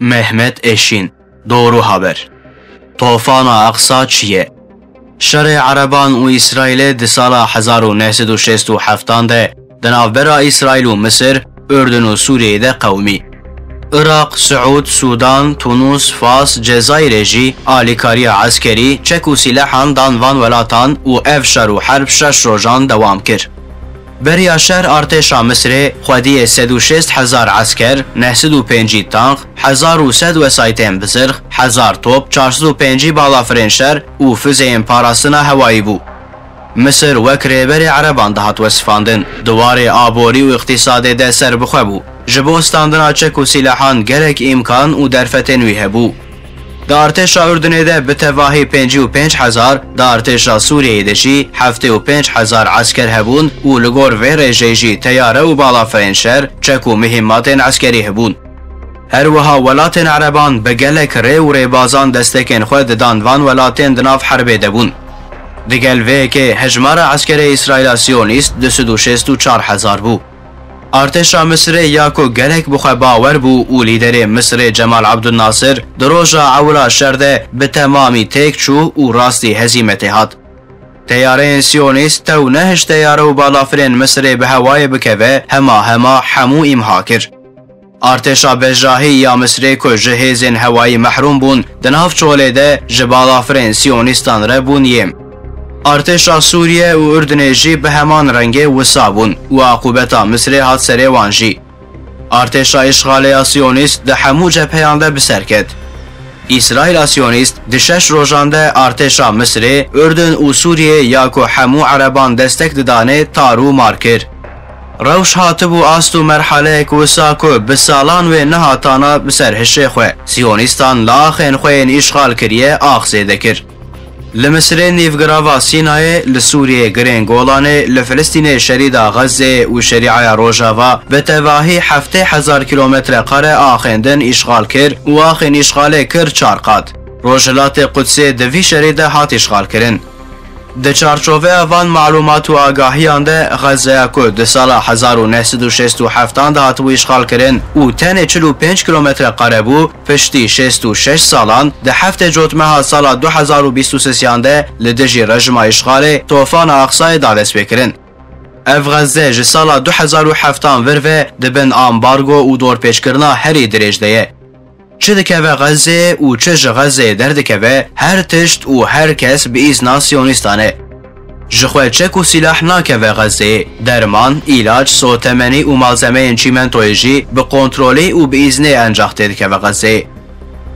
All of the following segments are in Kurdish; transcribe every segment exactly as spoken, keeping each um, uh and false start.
Mehmet Eşîn, Doğru Haber. Tofana Aqsa çi ye? Şerê Ereban û Îsraîlê di sala hezar û neh sed û şêst û heftan de di navbera Îsraîl û Misir, Urdun û Sûriyeyê de qewimî. Iraq, Siûd, Sûdan, Tunus, Fas, Cezayirê jî alîkariya eskerî, çek û sîlehan dan van welatan û ev şer û herb şeş rojan dewam kir. Beriya şer artêşa Misirê xwediyê sed û şêst hezar esker, neh sed û pêncî tank, hezar û sed wesayîtên bizirx, hezar top, çar sed û pêncî balafirên şer û fuzeyên parastina hewayî bû. Misir wek rêberê Ereban dihat wesifandin. Di warê aborî û îqtîsadê de serbixwe bû. Ji bo standina çek û sîlehan gelek îmkan û derfetên wî hebû. Di artêşa Urdunê de bi tevahî pêncî û pênc hezar, di artêşa Sûriyeyê de jî heftê û pênc hezar esker hebûn û li gor vê rêjeyê jî teyare û balafirên şer, çek û mihîmmatên eskerî hebûn. Her wiha welatên Ereban bi gelek rê û rêbazan destekên xwe didan van welatên di nav herbê de bûn. Digel vê yekê hejmara eskerê Îsraîla Siyonîst du sed û şêst û çar hezar bû. Artêşa Misirê ya ku gelek bi xwe bawer bû û lîderê Misirê Cemal Abdulnasir di roja ewila şer de bi temamî têk çû û rastî hezîmetê hat. Teyareyên Siyonîst tew nehişt teyare û balafirên Misirê bi hewayê bikeve, hema hema hemû îmha kir. Artêşa Bejahî ya Misirê ku ji hêzên hewayî mehrûm bûn, di nav çolê de ji balafirên Siyonîstan re bûn yêm. Artêşa Sûriye û Urdunê jî bi heman rengê wisa bûn û aqûbeta Misirê hat serê wan jî. Artêşa îşxalê ya Siyonîst di hemû cepheyan de bi ser ket. Îsraîla Siyonîst di şeş rojan de artêşa Misirê, Urdun û Sûriyê ya ku hemû Ereban destek didanê tar û mar kir. Rewş hatibû ast û merhaleyek wisa ku bi salan wê nehatana bi ser hişê xwe. Siyonîstan li axên xwe yên îşxal kiriye ax zêde kir. Li Misirê nîvgirava Sînayê, li Sûriyê girên Golanê, li Filistînê şerîda Xezzê û Şerîaya Rojava bi tevahî heftê hezar kîlometre kare axên din îşxal kir û axên îşxalê kir çar qat. Rojhilatê Qudsê di vî şerî de hat îşxalkirin. Di çarçoveya van malûmat û agahiyan de, Xezzeya ku di sala hezar û neh sed û şêst û heftan de hatibû îşxalkirin û tenê çil û pênc kîlometre kare bû, piştî şêst û şeş salan, di heftê Cotmeha sala du hezar û bîst û sêyan de li dijî rejima îşxalê Tofana Aqsayê da destpêkirin. Ev Xezze ji sala du hezar û heftan vir ve di bin ambargo û dorpêçkirina herî dirêj de ye. Çi dikeve Xezzeyê û çi ji Xezzeyê derdikeve, her tişt û her kes bi îzna Siyonîstan e. Ji xwe çek û sîlah nakeve Xezzeyê. Derman, îlaç, sotemenî û malzemeyên çîmentoyê jî bi kontrolî û bi îznê encax tê dikeve Xezzeyê.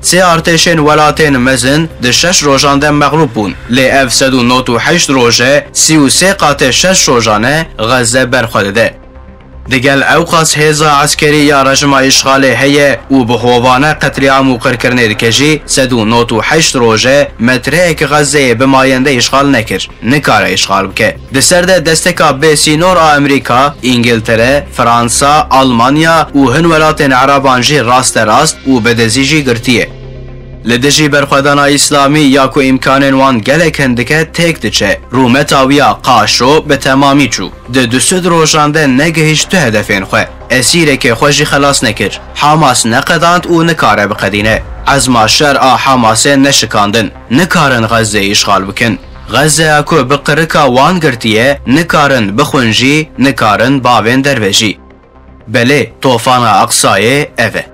Sê artêşên welatên mezin di şeş rojan de mexlûb bûn, lê ev sed û nod û heşt roj e, sî û sê qatê şeş rojan e Xezze berxwe dide. Digel ewqas hêza eskerî ya rejima îşxalê heye û bi hovane qetlîam û qirkirinê dike jî, sed û nod û heşt roj e metreyek Xezzeyê bi mayende îşxal nekir. Nikare îşxal bike. Di ser de desteka bêsînor a Amerîka, Îngiltere, Fransa, Almanya û hin welatên Ereban jî rasterast û bi dizî jî girtiye. Li dijî berxwedana Îslamî ya ku îmkanên wan gelek hin dike têk diçe, rûmeta wî ya qaşo bi temamî çû. Di du sed rojan de negihîşt tu hedefên xwe. Esîrekê xwe jî xelas nekir. Hamas neqedand û nikare biqedîne. Ezma şer a Hamasê neşikandin. Nikarin Xezzeyê îşxal bikin. Xezzeya ku bi qirika wan girtiye, nikarin bixwin jî, nikarin bavên derve jî. Belê, Tofana Aqsayê ev e.